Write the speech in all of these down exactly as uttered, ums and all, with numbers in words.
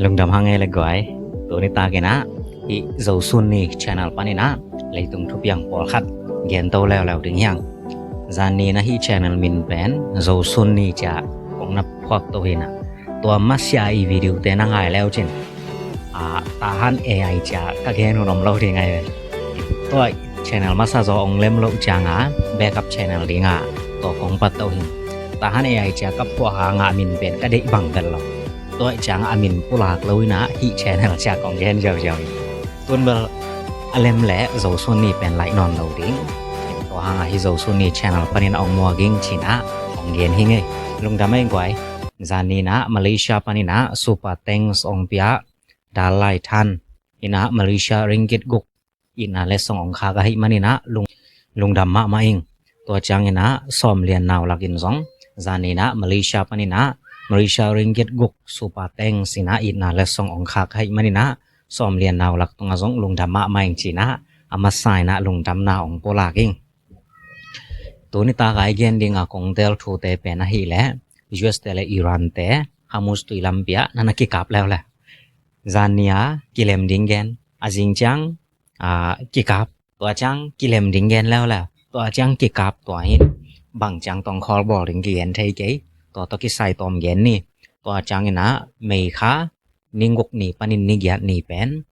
Lungdam hang ei le guai. Tuni takin ah hih Zosun Ni channel panin ah leitung thupiang pawlkhat gento leuleu ding hi hang. Zan ni-in ah hih channel min pen Zosun Ni ci-a kong na phuak to hi-in ah, tua masiah i video-te na ngai le uh cin, ah, Tahan A I ci-a ka gen hun om lo ding ahi ve. Tua channel masa zaw hong lem loh ciangin ah backup channel ding ah tua kong pat to hi. Tahan A I ci-a ka phuak hang ah a min pen ka deih bang bel lo. Tua ciangin ah a min pulak lo-in ah hih channel ci-a kong gen ziauziau hi. Tun bel a lem leh Zosun Ni pen laih nawn lo ding. Tua hang ah hih Zosun Ni channel panin ah hong muak ing ci-in ah hong gen hi ing ei. Lungdam ei guai. Zan ni-in ah Malaysia panin ah Super Thanks hong pia Dal Lai Than in ah Malaysia ringgit guk itna letsong hong khak ahih manin ah lung, lungdam mahmah ing. Tua ciangin ah Sawm Lian Nau Lak in zong zan ni-in ah Malaysia panin ah Malaysia ringgit guk Super Thanks in ah itna letsong hong khak ahih manin ah Sawm Lian Nau Lak tungah zong lungdam mahmah ing ci-in ah a masa-in ah lungdamna hong pulak ing. Tuni tak a i gen ding a kong teel thute pen ahih leh U S te le Iran te Hormuz tui lampi ah na na kikap leuleu. Zan ni-a kilem ding gen, a zing ciang, ah, kikap, tua ciang kilem ding gen leuleu. Tua ciang kikap, tua hi-in bang ciang tawh khawl bawl ding kigen thei kei. Tua tawh kisai tawm gen ni. Tua ciangin ah May kha ni guk ni panin ni giat ni pen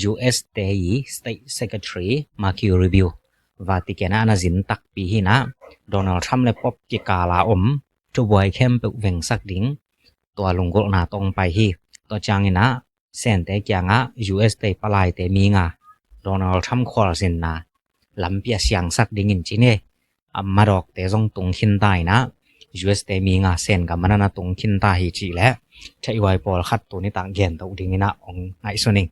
U S te i State Secretary Marco Rubio Vatican ah na zin takpi hi-in ah Donald Trump le Pope kikal a om thubuai khempeuh vengsak ding tua lunggulhna tawh hong pai hi. Tua ciangin ah Sente kiangah U S te palaite mi nga Donald Trump khualzinna lampi a siangsak dingin ci-in ei. A madawkte zong tung khinta in ah U S te mi nga Sen gam ah na na tung khinta hi cih leh theihhuai pawlkhat tuni tak gen to dingin ah hong ngaihsun ing.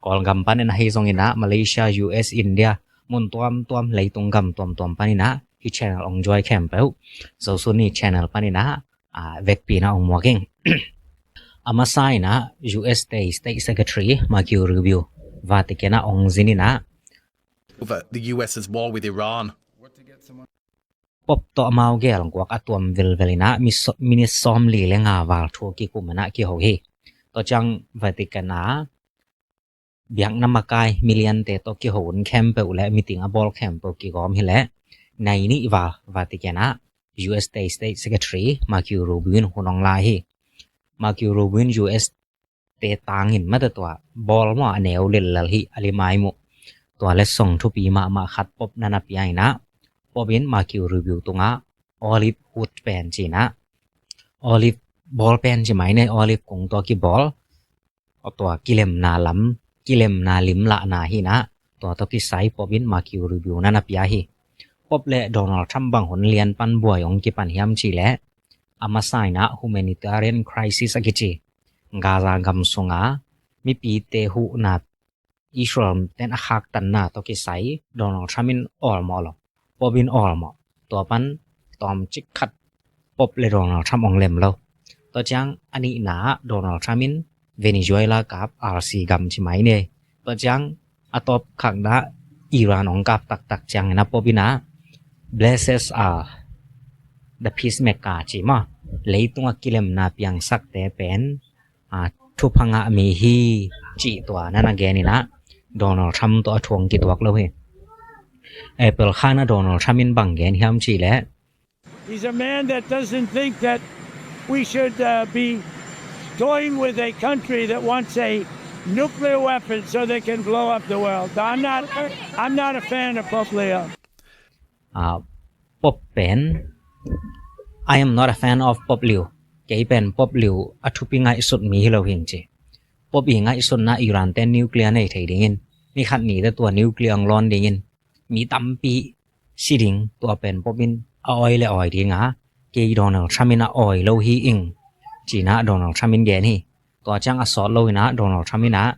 Kawlgam panin ahi zongin ah Malaysia, U S, India, mun tuamtuam, leitung gam tuamtuam panin ah hih channel hong zuai khempeuh Zosun Ni channel panin ah, ah, vekpi-in ah hong muak ing. A masa-in ah U S te State Secretary Marco Rubio Vatican ah hong zin in ah Over the U S's war with Iran. Pope tawh amau gelguak a tuam vilvel in ah mi so-, minit sawmli le nga val thu kikum in ah kiho hi. Tua ciang Vatican ah biakna makai miliante tawh kiho hun khempeuh le meeting a bawl khempeuh kigawm hi leh nai nih val Vatican ah U S te State Secretary Marco Rubio in hun hong la hi. Marco Rubio in U S te tangin mate tua bawl maw a neu lellel hi a limai muh. Tua letsong thupi mahmah khat Pope na na pia in ah Pope in Marco Rubio tungah olive wood pen ci-in ah olive bawl pen ci mai ni, olive kung tawh kibawl tua kilemna lam, kilemna lim lahna hi-in ah tua tawh kisai Pope in Marco Rubio na na pia hi. Pope le Donald Trump bang hun lian pan buai hong kipan hiam cih leh a masa-in ah humanitarian crisis a kici Gaza gam sunga mipite huhna Israel ten a khaktanna tawh kisai Donald Trump in awlmawh lo, Pope in awlmawh. Tua pan tawmcik khat Pope le Donald Trump hong lem lo. Tua ciang a nihna ah Donald Trump in Venezuela kap, R C gam ci mai ni. Tua ciang a tawp khatna Iran hong kap taktak ciangin ah Pope in ah blessed are the peacemaker ci maw, leitungah kilemna piangsakte pen, ah, thupha ngah mi hi cih tua na na gen in ah Donald Trump tawh a thu hong kituak lo hi. April kha-in ah Donald Trump in bang gen hiam cih leh He's a man that doesn't think that we should, uh, be toying with a country that wants a nuclear weapon so they can blow up the world. I'm not, I'm not a fan of Pope Leo. Ah, Pope pen, I am not a fan of Pope Leo. Kei pen Pope Leo a thupi ngaihsut mi hi lo hing ci. Pope i ngaihsutna Iran ten nuclear nei thei dingin, ni khat ni teh tua nuclear hong lawn dingin, mi tampi si ding, tua pen Pope in a awi le awi ding a, kei Donald Trump in a awi lo hi ing, ci-in ah Donald Trump in gen hi. Tua ciang a sawt lo in ah Donald Trump in ah,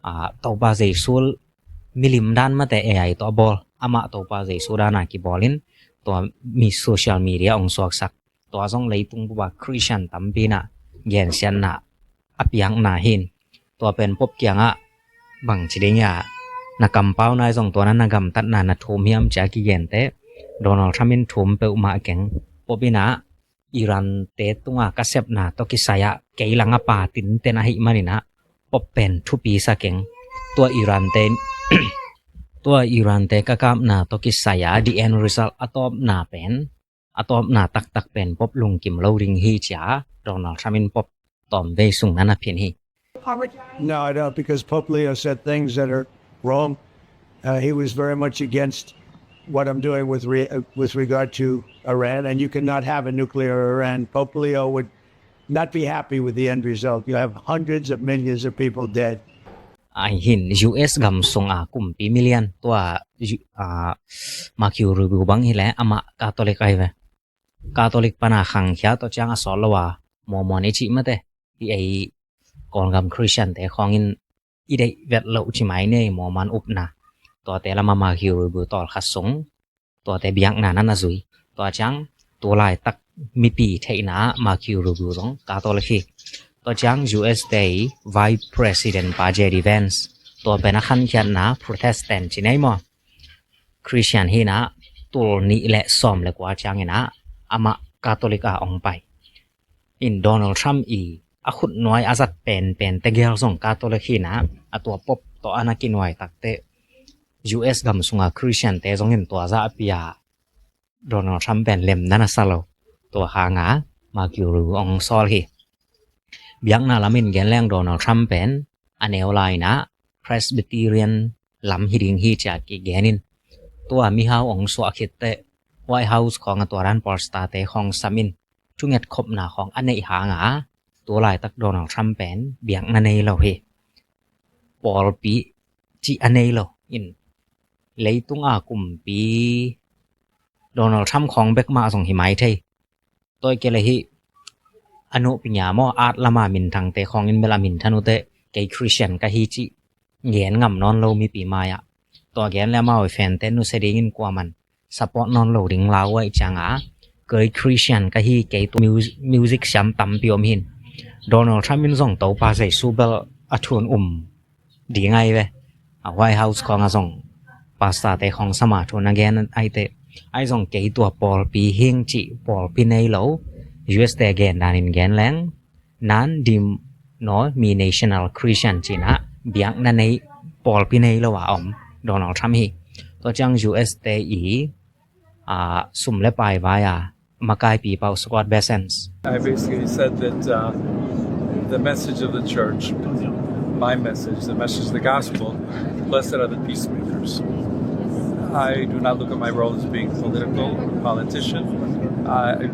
ah, Topa Jesu milim dan mate A I tawh a bawl, amah Topa Jesu dan a kibawl in tua mi social media hong suaksak. Tua zong leitung bup a Christian tampi in ah gensiatna a piakna hi. Tua pen Pope kiangah bang ci ding hiam, na kampau nai zong tua na na gamtatna na thum hiam ci-a kigen teh Donald Trump in thum peuhmah keng. Pope in ah Iran te tunga ka sepna tawh kisai-ah kei langa pa tinten ahih maninah Pope pen thupi sa keng. Tua Iran te tua Iran te ka kapna tawh kisai-ah the end result a tawpna pen a tawpna taktak pen Pope lungkim lo ding hi cia Donald Trump in Pope tawm vei sung na na phin hi. No, I don't, because Pope Leo said things that are wrong. Uh, he was very much against what I'm doing with re- uh, with regard to Iran, and you cannot have a nuclear Iran. Pope Leo would not be happy with the end result. You have hundreds of millions of people dead. Ai hin U S gam sunga kumpi milian tua uh, Marco Rubio bang hileh amah Catholic ai ve. Catholic pana khangkhia tawh ciang a sawt lo a Mormon i cih mate hi ei Kawlgam Christian te khawngin i deih vet loh ci mai nei Mormon upna. Tuate lama Marco Rubio tawlkhat sung tuate biakna na na zui. Tua ciang tu laitak mipi theihna Marco Rubio zong Catholic hi. Tua ciang U S te i Vice President pa J D Vance tua pen a khankhiatna Protestant ci nei maw? Christian hinah tul nih le sawm le kua cianginah amah Catholic a ong pai. In Donald Trump i a khutnuai a zat penpen tegel zong Catholic hinah a tua Pope tawh a na kinuai takte U S gam sunga Christian te zongin tua zahpia Donald Trump pen lemna na sa lo. Tua hanga Marco Rubio ong sawl hi. Biakna lamin gen leng Donald Trump pen a neu lainah Presbyterian lam hi ding hi cia kigenin tua mihau ong suah khitteh White House khawng a tua dan pastor te khawng samin thunget khopna khawng a neih hanga tu laitak Donald Trump pen biakna nei lo hi. Pawlpi cih a nei lo in leitunga kumpi Donald Trump khawng bek mah zong hi mai thei. Toi kei le hih a nuhpi nya maw at lama minthangte khawngin bel a minthan ute kei Christian ka hi cih gen ngam nawn lo mipi mai-ah. Tua gen le amau i fante nusia dingin kuaman support nawn lo ding lau aih cianga kei Christian ka hi kei tu music siam tampi om hin. Donald Trump in zong Topa Jesu bel a thun um ding ai ve. A White House khawng a zong pastor te khawng sama thu na gen ai te ai zong kei tua pawlpi hing cih pawlpi nei lo. U S te gen danin gen leng non-denominational Christian cinah biakna nei pawlpi nei lo a om Donald Trump hi. Tua ciang U S te i uh, sum le pai vai a makaipi pau Scott Bessent. I basically said that uh, the message of the church, my message, the message of the gospel, blessed are the peacemakers. I do not look at my role as being political, a politician. I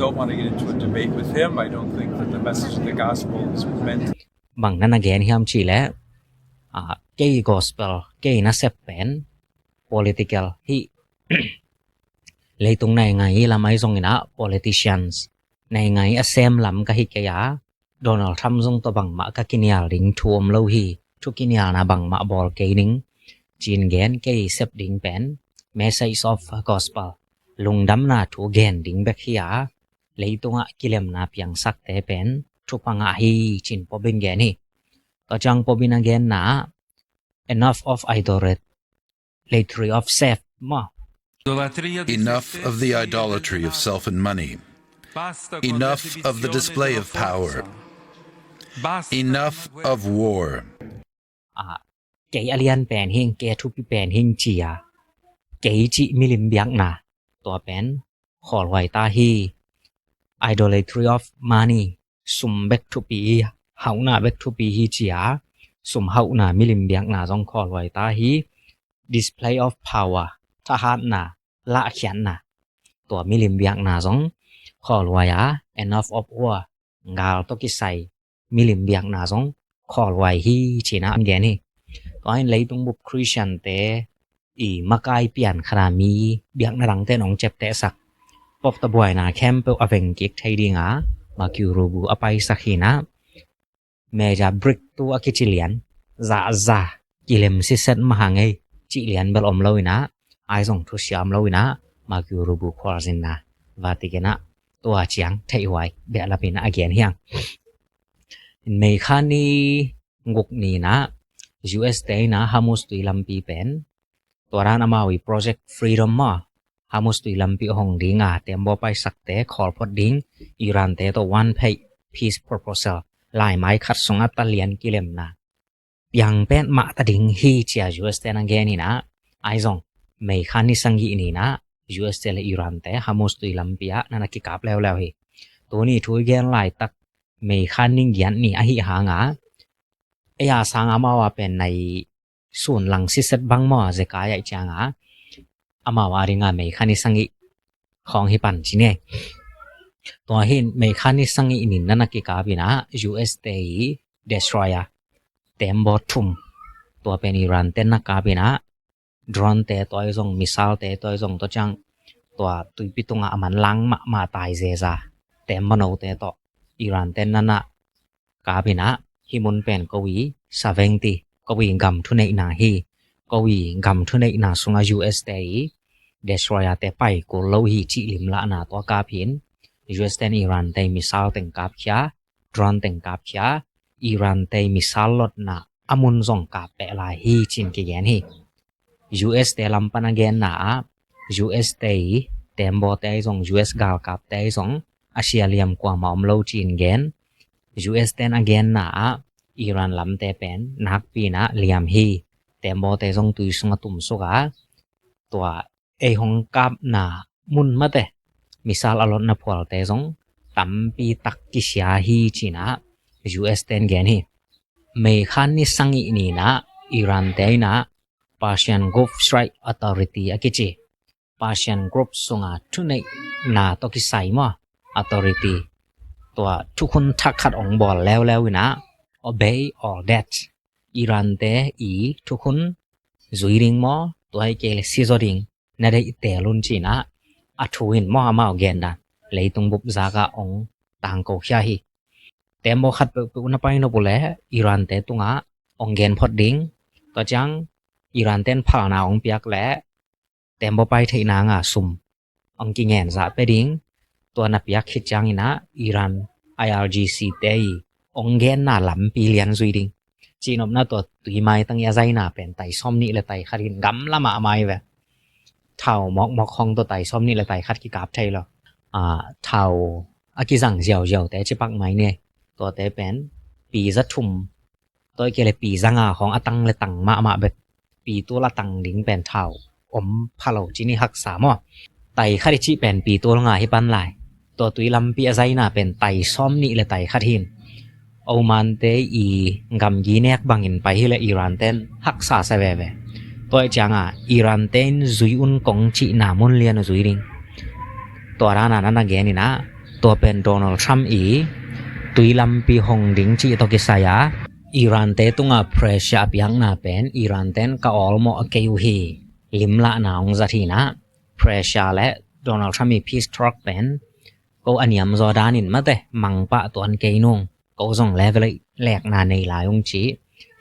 don't want to get into a debate with him. I don't think that the message of the gospel is meant to. Bang na na gen hiam ci le uh, kei gospel kei na sep pen political hi. Leitung naingai i lam ai zonginah politicians naingai a sem lam ka hi kei a Donald Trump zong tawh bangmah ka kinial ding thu om lo hi. Thu kinialna bangmah bawl kei ning cin gen kei sep ding pen message of gospel lungdamna thu gen ding bek hi a leitungah kilemna piangsakte pen thupha ngah hi cin Pope in gen hi. Tua ciang Pope in a genna enough of idolatry Latry of self maw? Enough of the idolatry of self and money. Enough of the display of power. Enough of war. Ah, kei a lian pen hing, kei a thupi pen hing ci a, kei cih milim biakna tua pen khawlhuai ta hi. Idolatry of money, sum bek thupi hi, hauhna bek thupi hi ci a, sum hauhna milim biakna zong khawlhuai ta hi. Display of power, thahatna, lahkhiatna, tua milim biakna zong khawlhuai a, enough of war, gal tawh kisai milim biakna zong khawlhuai hi cina an gen hi. Tua in leitung bup Christian te i makai pian khana mi biakna dangte nong ceptehsak, pop tabuaina khempeuh a veng kik thei dinga Marco Rubio a paisak hina. Major brick tu a kici lian zahza kilem siset mahang ei cih lian bel om lo ina, ai zong thusia om lo ina, Marco Rubio khualzinna Vatican ah tua ciang theihhuai behlapin a gen hiang. Meikha ni guk ni na U S te ina Hormuz tui lampi pen tua dan amau i Project Freedom maw, Hormuz tui lampi hong ding a, tembaw paisakte khawl phot ding, Iran te tawh one page peace proposal, laimai khat sungah talian kilemna piang pen mah ta ding hi ci a U S te na gen hi na. Ahi zong May kha ni sagih ni na U S te le Iran te Hormuz tui lampi ah na na kikap leuleu hi. Tuni thu i gen laitak May kha ni giat ni ahi hang a, ei a sang amau a pen nai sun lang siset bang maw, zekai aih ciang a, amau a ding a May kha ni sagih khawng hi pan ci ni. Tua hi in May kha ni sagih ni na na kikap hi na, U S te i destroyer tembaw thum, tua pen Iran te na kap hi na, drone te tawh zong, missile te tawh zong, tua ciang tua tuipi tungah a man lang mahmah tai zeza tembaw no te tawh Iran te na na kap hi na. Hih mun pen ko i seventy, ko i gam thuneihna hi. Ko i gam thuneihna sungah U S te i destroyer te pai kul lo hi cih limlahna tua kap hi in, U S te in Iran te i missile teng kap khia, drone teng kap khia, Iran te i missile lotna a mun zong kap peh lai hi ci in kigen hi. U S te lam pan a genna ah, U S te i tembaw te zong, U S galkap te zong a sia liam kuamah om lo ci in gen. U S te in a genna ah, Iran lam te pen nakpi in a liam hi. Tembaw te zong tui sung a tum suk a, tua ei hong kapna mun mate missile a lotna phual te zong tampi tak kisia hi ci in a U S te in gen hi. May kha ni sagih ni na Iran te in a Persian Gulf Strait Authority a kici, Persian Gulf sunga thuneihna tawh kisai maw, authority, tua thukhun thak khat ong bawl leuleu in a, obey all that, Iran te i thukhun zui ding maw, tua hi kei le si zaw ding, na deih teel un ci in a, a thu in maw, amau gendan leitung bup zak ah ong tangko khia hi. Tembaw khat peuhpeuh na pai nop uh leh Iran te tungah ong gen phot ding. Tua ciang Iran te in phalna ong piak leh tembaw pai theihna nga sum ong kingen zah pia ding. Tua na piak khit ciang in a Iran I R G C te i ong genna lampi lian zui ding. Cihnopna tua tui maitang i a zaina pen tai sawm nih le tai khat in gamla mahmah hi ve. Thau mawkmawk khawng tua tai sawm nih le tai khat kikap thei lo. A, thau a kizang ziauziau te cipak mai ni. Tuate pen pi za thum, tua hi kei le pi za nga khawng a tang le tang mahmah bek. Pi tul a tang ding pen thau om pha lo ci ni, haksa maw. Tai khat i cih pen pi tul nga hi pan lai. Tua tui lampi a zaina pen tai sawm nih le tai khat hi in, Oman te i gamgi nek bangin pai hi leh Iran te in haksa sa veve. Tua hi ciang a Iran te in zui un kong cihna mun lian uh zui ding. Tua dan a na na gen in a, tua pen Donald Trump i tui lampi hong ding cih tawh kisai a Iran te tungah pressure a piakna pen Iran te in ka awlmawh kei uh hi, limlahna ong zat hi in a, pressure le Donald Trump i peace talk pen ko a niam zaw danin mate mangpah tuan kei nung, ko zong level lekna nei lai ung ci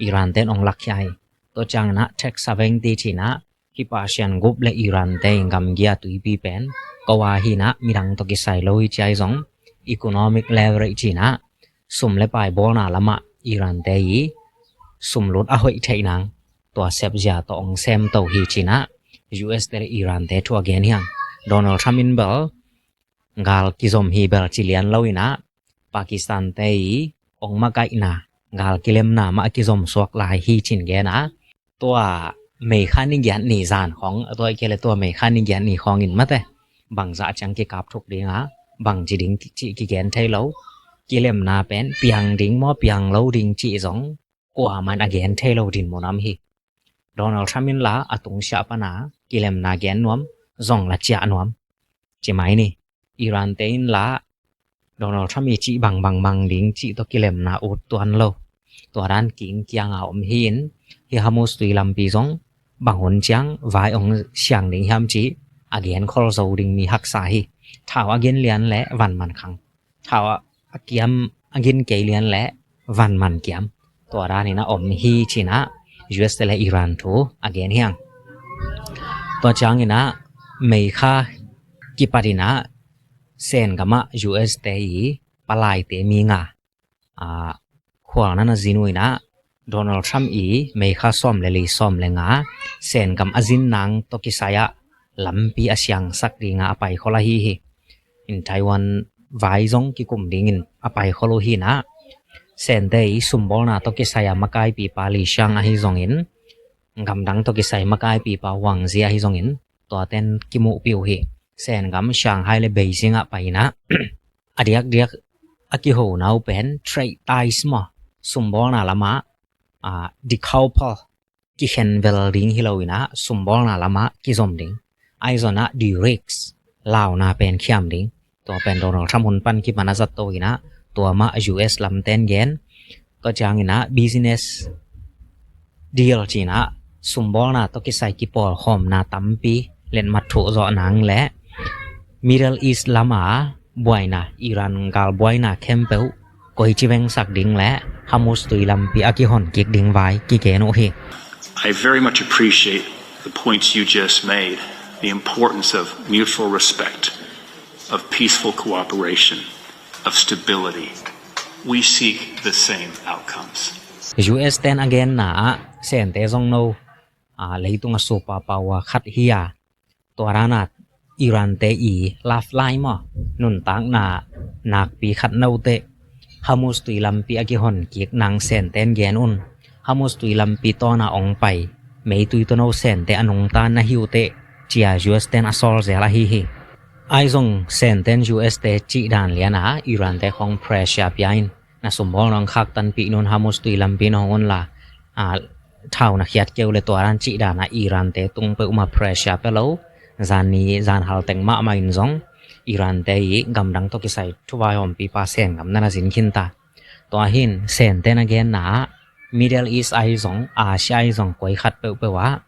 Iran te in ong lakkhia hi. Tua ciang in a tax seventy ci in a, hih Persian Gulf le Iran te in gamgi a tuipi pen ko a hi in a, midang tawh kisai lo hi ci a, hi zong economic leverage ci in a, sum le pai bawlna lamah Iran te i sum lut a hoih theih nang tua sepzia tawh ong semto hi ci in a, U S te le Iran te thu a gen hi hang. Donald Trump in bel gal kizom hi bel ci lian lo in a, Pakistan te i ong makaihna, gal kilemna mah a kizom suak lai hi ci in gen a. Tua May kha ni giat ni zan khawng, tua hi kei le tua May kha ni giat ni khawng in mate bangzah ciang kikap thuk ding a, bangci ding cih kigen thei lo. Kilemna pen piang ding maw, piang lo ding cih zong kuaman a gen thei lo dinmun om hi. Donald Trump in la a tungsiah pan a kilemna gen nuam, zong la ciah nuam ci mai ni. Iran te in la Donald Trump i cih bang bang mang ding cih tawh kilemna ut tuan lo. Tua dan kingkiang a om hi in, hih Hormuz tui lampi zong bang hun ciang vai ong siang ding hiam cih a gen khol zo ding mi haksa hi. Thau a gin lian le van man khang, thau a kiam a gin kei lian le van man kiam. Tua dan in a om hi ci in a, U S te le Iran thu a gen hi hang. Tua ciang in a, May kha kipat in a, Sen gam ah U S te i palaite mi nga, a, khual na na zin uh in a, Donald Trump i May kha sawm le li, sawm le nga Sen gam a zin nang tawh kisai ah lampi a siangsak dinga a paikhol ahi hi. In Taiwan vai zong kikum dingin a paikhol uh hi inah, Sente i sumbawlna tawh kisai a makaipipa Li Qiang ahi zongin, gamdang tawh kisai makaipipa Wang Yi ahi zongin, tuaten kimuhpih uh hi. Sen gam Shanghai le Beijing ah pai inah a diakdiak a kihona uh pen trade ties maw, sumbawlna lamah, ah, decouple, kikhenvel ding hi lo inah sumbawlna lamah kizom ding. Ahi zongin ah de-risk, launa pen khiam ding. Tua pen Donald Trump hun pan kipan a zat to inah, tua mah U S lamten gen. Tua ciang inah business deal ci inah sumbawlna tawh kisai kipawlkhawmna tampi letmat thuh zawh nang le Middle East lama buaina, Iran gal buaina khempeuh koici vengsak ding le Hormuz tui lampi a kihon kik ding vai kigen uh hi. I very much appreciate the points you just made, the importance of mutual respect, of peaceful cooperation, of stability. We seek the same outcomes. U S ten a genna ah Sente zong no, ah, leitung a superpower khat hi a, tua dan a Iran te i lifeline maw, nuntakna nakpi khat no teh, Hormuz tui lampi a kihon kik nang Senten gen un. Hormuz tui lampi tawna ong pai meitui tawh no Sente a nungta na hi uh teh, ci a U S ten a sawl zel ahi hi. Ahi zong Senten U S te cih dan lian a Iran te khong pressure pia in, na sumbawl nong khaktanpih nun, Hormuz tui lampi nong un la, a, thau na khiat keu le tua dan cih dan a Iran te tung peuhmah pressure pia lo. Zan ni zan hal teng mahmah in zong Iran te i gamdang tawh kisai thuvaihawmpipa Sen gam na na zin khin ta. Tua hin Sente na genna ah Middle East ahi zong, Asia ahi zong, koi khat peuhpeuh ah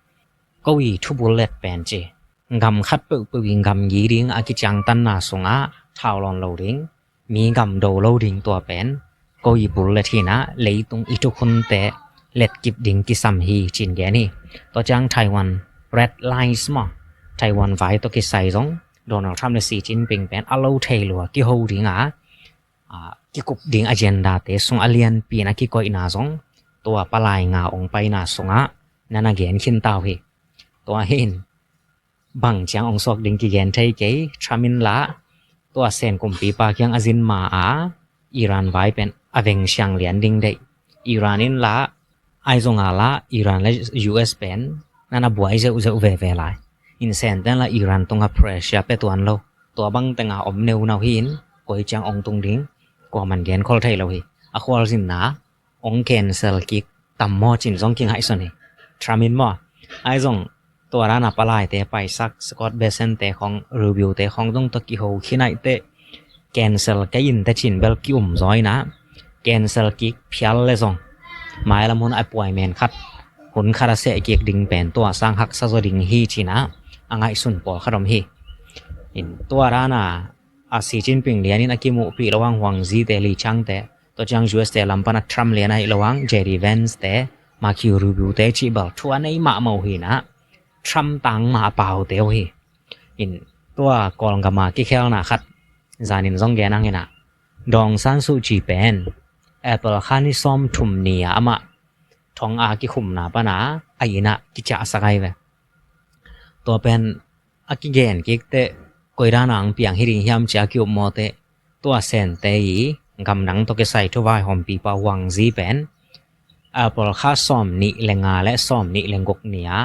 ko i thubul let pen ci, gam khat peuhpeuh in gamgi ding a kiciangtanna sungah thau lawn lo ding, mi gam do lo ding, tua pen ko i bul let hi inah leitung i thukhunte letkip ding kisam hi cin gen hi. Tua ciang Taiwan red lines maw, Taiwan vai tawh kisai zong Donald Trump le Xi Jinping pen a lo thei lua kiho ding a, a, kikup ding agenda te sung a lianpi in a kikoihna zong tua palai nga ong paina sungah na na gen khin ta uh hi. Tua hin bang ciang ong suak ding kigen thei kei, Trump in lah tua Sen kumpipa kiang a zin ma a Iran vai pen a veng siang lian ding deih. Iran in lah ahi zong a lah Iran le U S pen na na buai zeuhzeuh veve lai. In Senten lah Iran tungah pressure pia tuan lo. Tua bang tenga om neu nau hi in koi ciang ong tung ding kuaman gen khol thei lo hi. A khualzinna ong cancel kik tam maw cin zong kingaihsun hi. Trump in maw, ahi zong tua dan a palaite paisak Scott Bessent te khong, Rubio te khong zong tawh kiho khin aih teh, cancel kei in teh cin bel ki-um zaw inah, cancel kik phial le zong mailam hun a puai men khat, hun khat a seh kik ding pen tua sang haksa zaw ding hi ci inah a ngaihsun pawlkhat om hi. In tua dan a, a Xi Jinping lian in a kimuhpih lo ang Wang Yi te, Li Qiang te, tua ciang U S te lam pan a Trump lian ahi lo ang J D Vance te, Marco Rubio te cih bel thu a nei mahmah uh hi inah Trump tang mah a paute uh hi. In tua Kawlgam a kikhelna khat zan in zong gen ang inah, Daw Aung San Suu Kyi pen April kha ni sawmthum ni a amah thong a kikhumna pan a a inn ah kiciahsak ahi ve. Tua pen a kigen kik teh koi dan a ang piang hi ding hiam ci a ki-up maw teh, tua Sente i gamdang tawh kisai thuvaihawmpipa Wang Yi pen April kha sawm nih le nga le sawm nih le guk ni a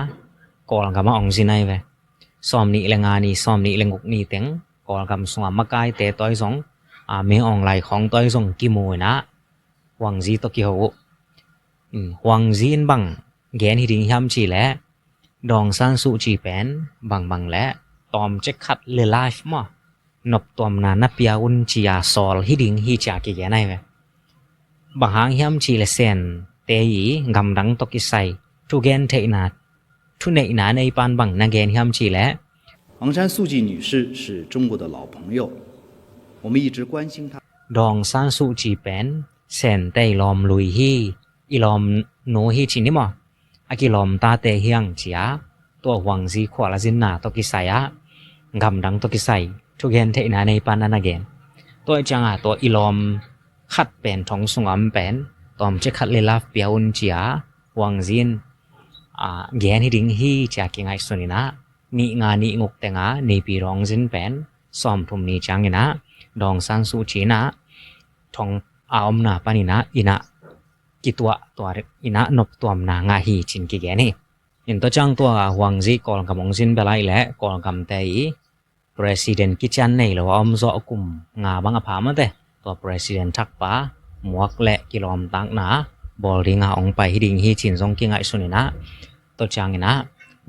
Kawlgam ah ong zin ahi ve. Sawm nih le nga ni, sawm nih le guk ni teng Kawlgam sungah makaite tawh zong, a, Min Aung Hlaing khong tawh zong kimu inah Wang Yi tawh kiho uh. Um, Wang Yi in bang gen hi ding hiam cih leh, Daw Aung San Suu Kyi pen bangbang leh tawmcik khat le life maw, noptuamna na pia un ci a sawl hi ding hi ci a kigen ahi ve. Bang hang hiam cih leh Sente i gamdang tawh kisai thugen theihna, thuneihna neipan bang na gen hiam cih leh, 昂山素季女士是中国的老朋友，我们一直关心她。 Daw Aung San Suu Kyi pen Sente i lawmlui hi, i lawmnu hi ci ni maw. A kilawmtate hi hang ci a, tua Wang Yi khual a zinna tawh kisai ah gamdang tawh kisai thugen theihna neipan na na gen. Tua hi ciang a tua i lawm khat pen thong sungah om pen tawmcik khat le life pia un ci a Wang Yi in, a, gen hi ding hi ci a kingaihsun inah nih nga nih nguk tenga Naypyidaw hong zin pen sawmthum ni ciangin ah Daw Aung San Suu Kyi in ah thong a omna panin ah inn ah kituah, tua inn ah noptuamna ngah hi ci-in kigen hi. In tua ciang tua Wang Yi Kawlgam hong zin bel ahih leh Kawlgamte i president kician nei lo a om zawh kum nga bang a pha mate, tua president thakpa muak le kilawmtatna bawl dinga hong pai hi ding hi ci-in zong kingaihsun in ah, tua ciangin ah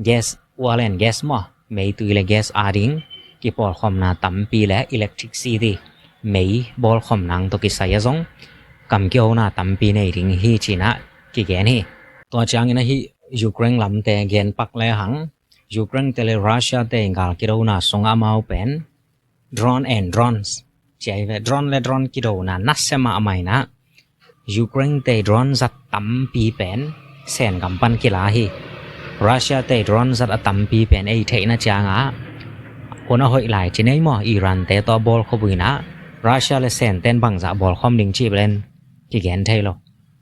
gas, oil and gas maw, meitui le gas ading kipawlkhawmna tampi le electricity, mei bawlkhawm nang tawh kisai ah zong kam kihona tampi nei ding hi ci-in ah kigen hi. Tua ciangin ah hih Ukraine lamte genpak lehang, Ukraine te le Russia te i gal kidona sungah amau pen drone and drones ci-a hi ve, drone le drone kidona nasia mahmah in ah Ukraine te i drone zat tampi pen Sen gam pan kila hi. Russia te i drone zat a tampi pen ei theihna ciangah hun a hoih lai ci nei maw, Iran te tawh a bawl khop uh in ah Russia le Sen ten bangzah bawlkhawm ding cih bel en kigen thei lo.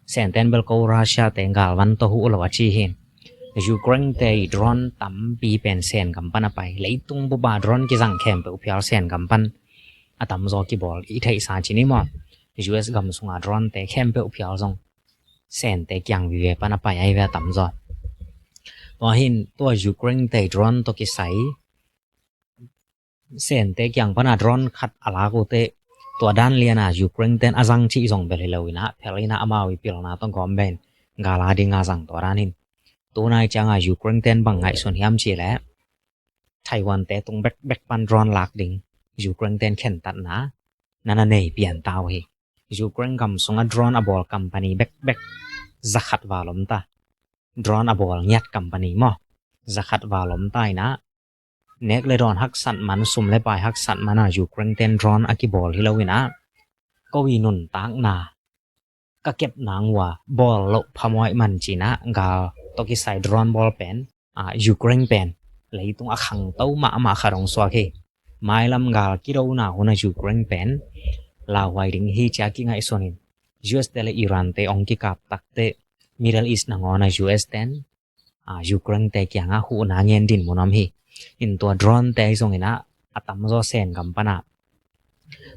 Sen ten bel ko Russia te galvan tawh huh lo a ci hi. Ukraine te i drone tampi pen Sen gam pan a pai. Leitung bup a drone kizang khempeuh phial Sen gam pan a tamzaw kibawl i theihsa ci ni maw. U S gam sunga drone te khempeuh phial zong Sen te kiang vive pan a pai ahi ve a tamzaw. Tua hin tua Ukraine te i drone tawh kisai Sen te kiang pana drone khat a lak uh teh, tua dan liana Ukraine ten a zang cih zong bel hi lo in ah, phel in ah amau i pilna tawh gawm ben gal a dinga zang tua dan hin. Tunai cianga Ukraine ten bang ngaihsun hiam cih leh Taiwan te tung bekbek pan drone lak ding Ukraine ten khentatna na na nei pian ta uh hi. Ukraine gam sunga drone a bawl company bekbek zakhat val om ta. Drone a bawl ngiat company maw, zakhat val om ta in ah, nek le dawn haksat man, sum le pai haksat man a Ukraine ten drone a kibawl hi lo in ah, ko i nuntakna ka kep nang uh a bawl loh phamawh man ci-in ah gal tawh kisai drone bawl pen, a, Ukraine pen leitung a khangto mahmah khat hong suak hi. Mailam gal kidona hun a Ukraine pen lauhuai ding hi ci-a kingaihsun in, U S te le Iran te hong kikap tak teh Middle East nangawn a U S ten, a, Ukraine te kiangah huhna ngen dinmun om hi. In tua drone te zong in ah a tamzaw Sen gam pana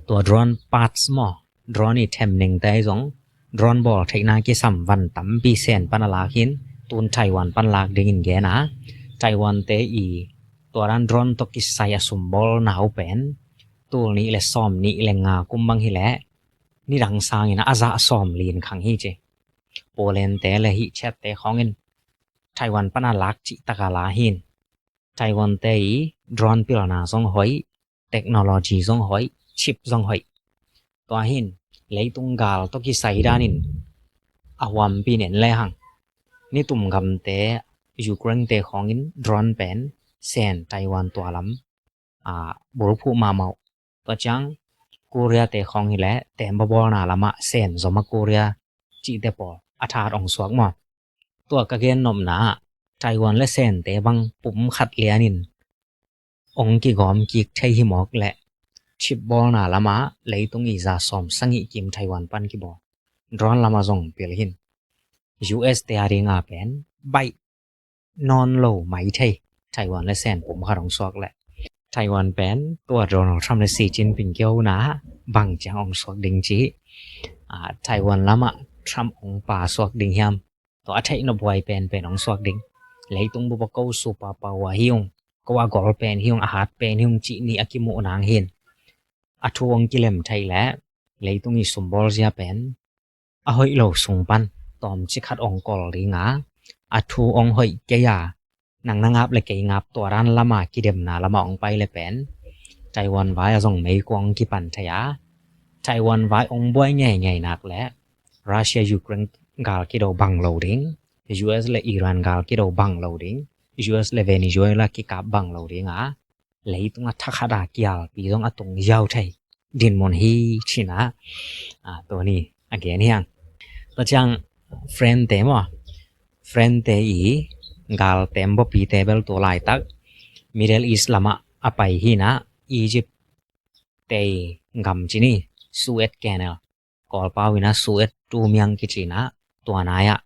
tua drone parts maw, drone i themningte zong, drone bawl theihna kisam van tampi Sen pan a lak hin, tun Taiwan pan lak dingin gen a, Taiwan te i tua dan drone tawh kisai a sumbawlna uh pen tul nih le sawm nih le nga kum bang hi leh nidang sangin a zah sawm li in khang hi ci. Poland te le hih Czech te khawngin Taiwan pan a lak cih tak a la hin, Taiwan te i drone pilna zong hoih, technology zong hoih, chip zong hoih. Tua hin leitung gal tawh kisai danin a huampi nen lehang, nitum gamte, Ukraine te khawngin drone pen Sen, Taiwan tua lam, a, bulphuh mahmah uh. Tua ciang Korea te khawng hi leh tembaw bawlna lamah Sen zom a Korea cihte pawl a that hong suak maw. Tua ka gen nopna ah Taiwan le Sen te bang pum khat lianin hong kigawm kik thei hi mawk leh, chip bawlna lamah leitung i za sawm sagih kim Taiwan pan kibawl. Drone lamah zong pil hin. U S te a dinga pen baih nawn lo mai thei, Taiwan le Sen pum khat hong suak leh. Taiwan pen tua Donald Trump le Xi Jinping kihona bang ciang hong suak ding cih, a, Taiwan lamah Trump hong pa suak ding hiam, tua a theih nophuai penpen hong suak ding. Leitung bup a ko superpower hi ung, ko a gol pen hi ung, a hat pen hi ung cih nih a kimuh nang hin, a thu hong kilem theih leh leitung i sumbawl zia pen a hoih lo sung pan tawmcik khat hong kol ding a, a thu hong hoih kei a, nang na ngap le kei ngap tua dan lama kidemna lama hong pai le pen Taiwan vai a zong meikuang hong kipan thei a, Taiwan vai hong buai ngeingei nak le Russia Ukraine gal kido bang lo ding, U S le Iran gal kido bang lo ding, U S le Venezuela kikap bang lo ding a, leitung a thakhat a kialpi zong a tung ziau thei dinmun hi ci-in a, a, tua ni a gen hi hang. Tua ciang friend te maw, friend te i gal tembaw pite bel tua laitak Middle East lamah a pai hi-in a, Egypt te i gam ci ni, Suez Canal, Kawlpau in a Suez Tumiang kici-in a, tua nai-ah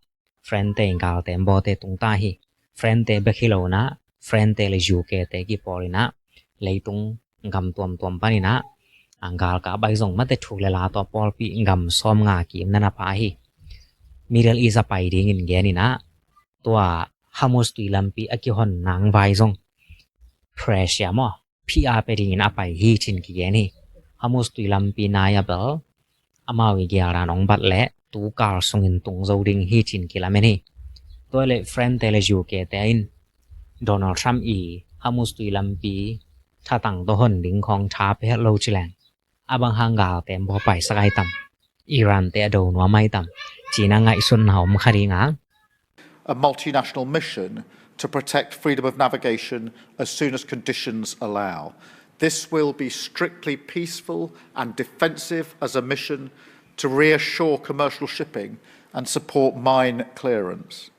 friend te i gal tembaw te tung ta hi. Friend te bek hi lo-in a, France te le U K te kipawl in ah leitung gam tuamtuam panin ah galkap ahi zong mate thu le la tawh pawlpi gam sawmnga kim na na pha hi. Middle East a pai dingin gen in ah tua Hormuz tui lampi a kihon nang vai zong pressure maw, P R pe dingin a pai hi cin kigen hi. Hormuz tui lampi nai a bel amau i gial dan ong bat leh tu kal sungin tung zo ding hi cin kilamen hi. Tua le France te le U K te in Donald Trump i Hormuz tui lampi thatang tawh hon ding khawng tha pe het lo ci leng a bang hang gal tembaw paisak ai tam, Iran te a do nuam ai tam cina ngaihsutna om kha ding a. A multinational mission to protect freedom of navigation as soon as conditions allow. This will be strictly peaceful and defensive as a mission to reassure commercial shipping and support mine clearance.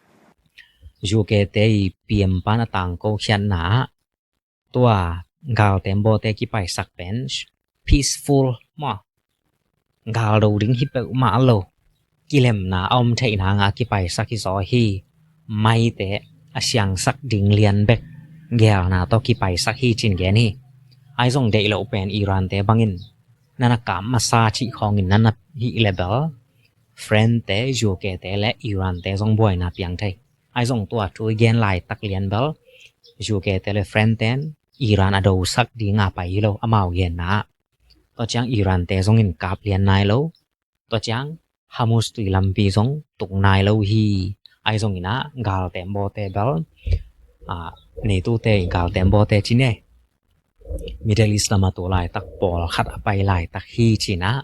U K te i P M pan a tangko khiatna ah tua gal tembaw te kipaisak pen peaceful maw, gal do ding hi peuhmah lo, kilemna a om theih nanga kipaisak hi zaw hi. Maite a siangsak ding lian bek gelna tawh kipaisak hi cin gen hi. Ai zong deih loh pen Iran te bangin nana kap masa cih khawngin nana hih le bel France te, U K te le Iran te zong buaina piang thei. Ai zong tua thu i gen laitak lian bel U K te le France ten Iran a dosak dinga pai hi lo amau genna ah. Tua ciang Iran te zongin kap lian nai lo. Tua ciang Hormuz tui lampi zong tung nai lo hi. Ai zongin ah gal tembaw te bel, NATO te gal tembaw te cine Middle East lam a tu laitak pawlkhat a pai laitak hi cin ah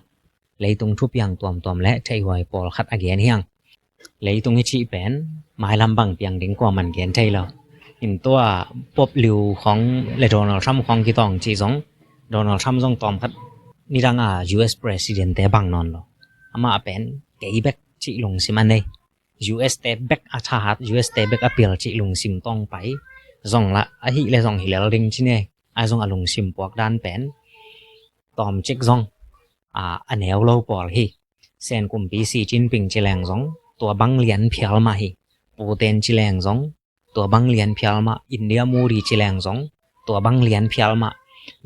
leitung thupiang tuamtuam le theihhuai pawlkhat a gen hiang. Leitung i cih pen mailam bang piang ding kuaman gen thei lo. In tua Pope Leo khawng le Donald Trump khawng kitawng cih zong, Donald Trump zong tawmkhat nidang a U S President te bang nawn lo. Amah pen kei bek cih lungsim a nei, U S te bek a thahat, U S te bek a pil cih lungsim tawng pai zong lah ahih le zong hi lel ding cine. Ai zong a lungsim puak dan pen tawmcik zong a neu lo pawl hi. Sen kumpi Xi Jinping ci leng zong tua bang lian phial mah hi. Putin ci leng zong tua bang lian phial mah. India Modi ci leng zong tua bang lian phial mah.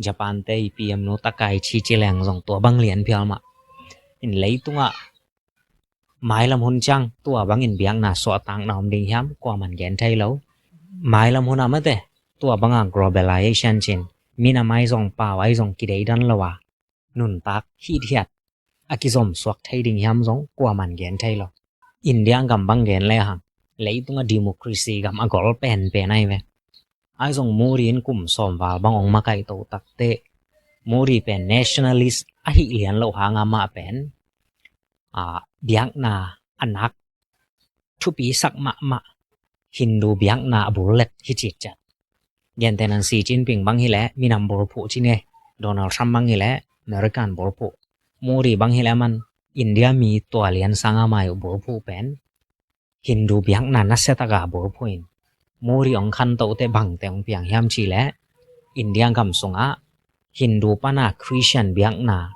Japan te i P M nu Takaichi ci leng zong tua bang lian phial mah. In leitungah mailam hun ciang tua bangin biakna suahtakna om ding hiam kuaman gen thei lo. Mailam hun ah mate tua banga globalization cin minam ai zong pau ai zong kideidan lo a nuntak hithiat a kizom suak thei ding hiam zong kuaman gen thei lo. India gam bang gen le hang leitunga democracy gam a gol penpen ai ve. Ai zong Modi in kum sawm val bang ong makaih to takte Modi pen nationalist ahi lian lo hanga mah pen biakna a nak thupi sak mahmah Hindu biakna a bul let hi citciat. Gentehnan Xi Jinping bang hileh minam bulphuh cine, Donald Trump bang hileh American bulphuh, Modi bang hileh man India mi tua lian sanga mai uh bulphuh pen Hindu biakna nasia taka bulphuh in Modi ong khantoh teh bangte ong piang hiam cih leh India gam sungah Hindu pana Christian biakna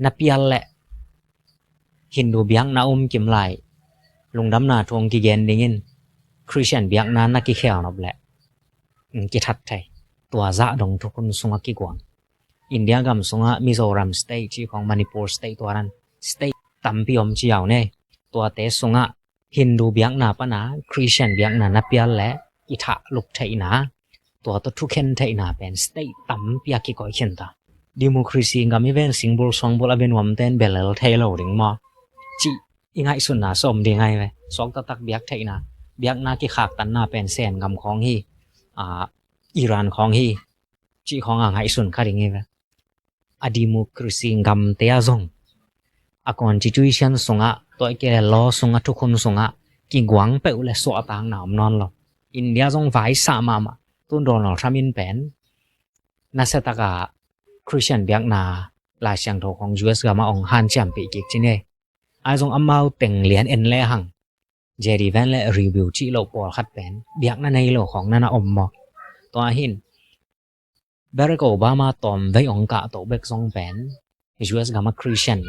na pial leh Hindu biakna um kim lai lungdamna thu ong kigen dingin Christian biakna na kikhel nop leh kithat thei. Tua zah dong thukhun sungah kiguang. India gam sungah Mizoram state cih khong, Manipur state, tua dan state tampi om ci au ne. Tuate sungah Hindu biakna pana Christian biakna na pial leh kithah lup theihna, tua tawh thukhen theihna pen state tampi a kikoih khin ta. Democracy gam hi ven, singbul suangbul a bia nuamte in bia lel thei lo ding maw cih i ngaihsunna sawm ding ai ve. Suak taktak biak theihna, biakna kikhaktanna pen Sen gam khawng hi, Iran khawng hi cih khawng a ngaihsun kha ding hi ve. A democracy gamte ah zong a constitution sungah, tua i kei le law sungah, thukhun sungah kiguang peuh le suahtakna om nawn lo. India zong vaisah mahmah. Tun Donald Trump in pen nasia taka Christian biakna Lai Siangtho khong U S gamah ong hanciampih kik cine. Ai zong amau teng lian en lehang J D Vance le Rubio cih loh pawlkhat pen biakna nei lo khong nana om maw? Tua hin Barack Obama tawmvei ong kahtoh bek zong pen U S gamah Christian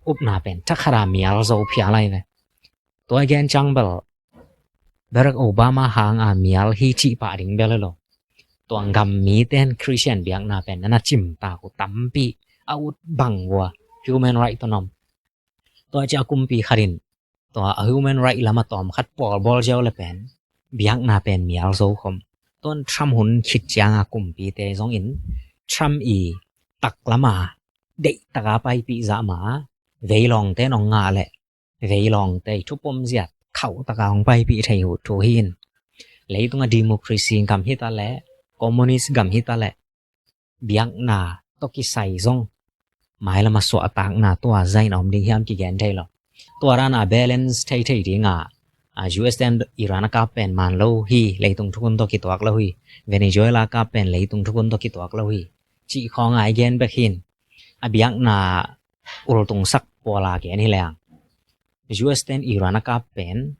upna pen thakhata mial zo phial ai ve. Tua gen ciang bel Barack Obama hanga mial hi cih pah ding bel hi lo. Tua gam mite in Christian biakna pen na na cimtak uh tampi a ut bang uh a, human right tawh na om. Tua ciang a kumpi khat in tua a human right lam a tawm khat pawlbawl ziau le pen biakna pen mial zo khawm. Tuan Trump hun khit cianga kumpite zongin Trump i taklama deihtaka paipih zah ma, veilawngte in hong ngah leh veilawngte i thupom ziat khauhtaka hong paipih thei uh thu hi in. Leitunga democracy gam hita leh, communist gam hita leh, biakna tawh kisai zong mailama suahtakna tua zahin a om ding hiam kigen thei lo. Tua dana balance theithei dinga, a, U S ten Iran a kap pen man lo hi, leitung thukhun tawh kituak lo hi. Venezuela a kap pen leitung thukhun tawh kituak lo hi, cih khawnga i gen bek hi in. A biakna ultungsak pawla gen hi leng, U S ten Iran a kap pen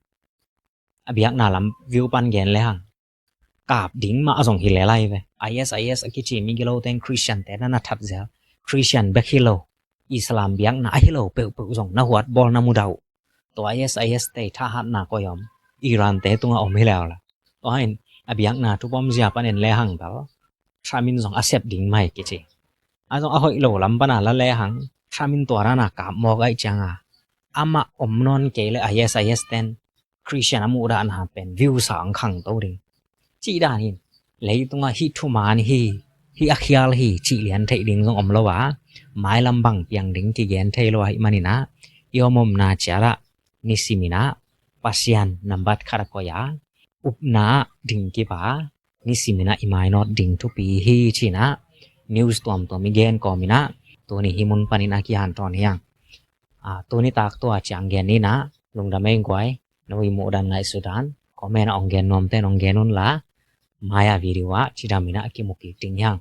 a biakna lam view pan gen lehang kap ding mah a zong hi lel lai ve. I S I S a kici mi gilote in Christian te na na thap zel. Christian bek hi lo, Islam biakna a hi lo peuhpeuh zong na huat bawl na mudah uh. Tua I S I S te thahatna koi om? Iran te tunga om hi lel la. Tua in a biakna thupom zia panin lehang bel Trump in zong a sep ding mai kici. A zong a hoih lo lam pana la lehang Trump in tua dana kap mawk ahih cianga amah om nawn kei le I S I S ten Christian a muhdahna pen view sa ang khangto ding. Cih dan in leitunga hih thuman hi, hih a khial hi cih lian theih ding zong om lo a, mailam bang piang ding kigen thei lo ahih maninah i om omna ciatah nisiminah Pasian nambat khat a koi a, upna ah ding kipa, nisiminah i mainawt ding thupi hi cinah news tuamtuam i gen kawminah tuni hih mun panin a kihanthawn hi hang. A, tuni tak tua ciang gen ninah lungdam ei guai. No i muhdan ngaihsut dan comment ah hong gen nuamte in hong gen unla, mai-a video ah cidaminah kimu kik ding hi hang.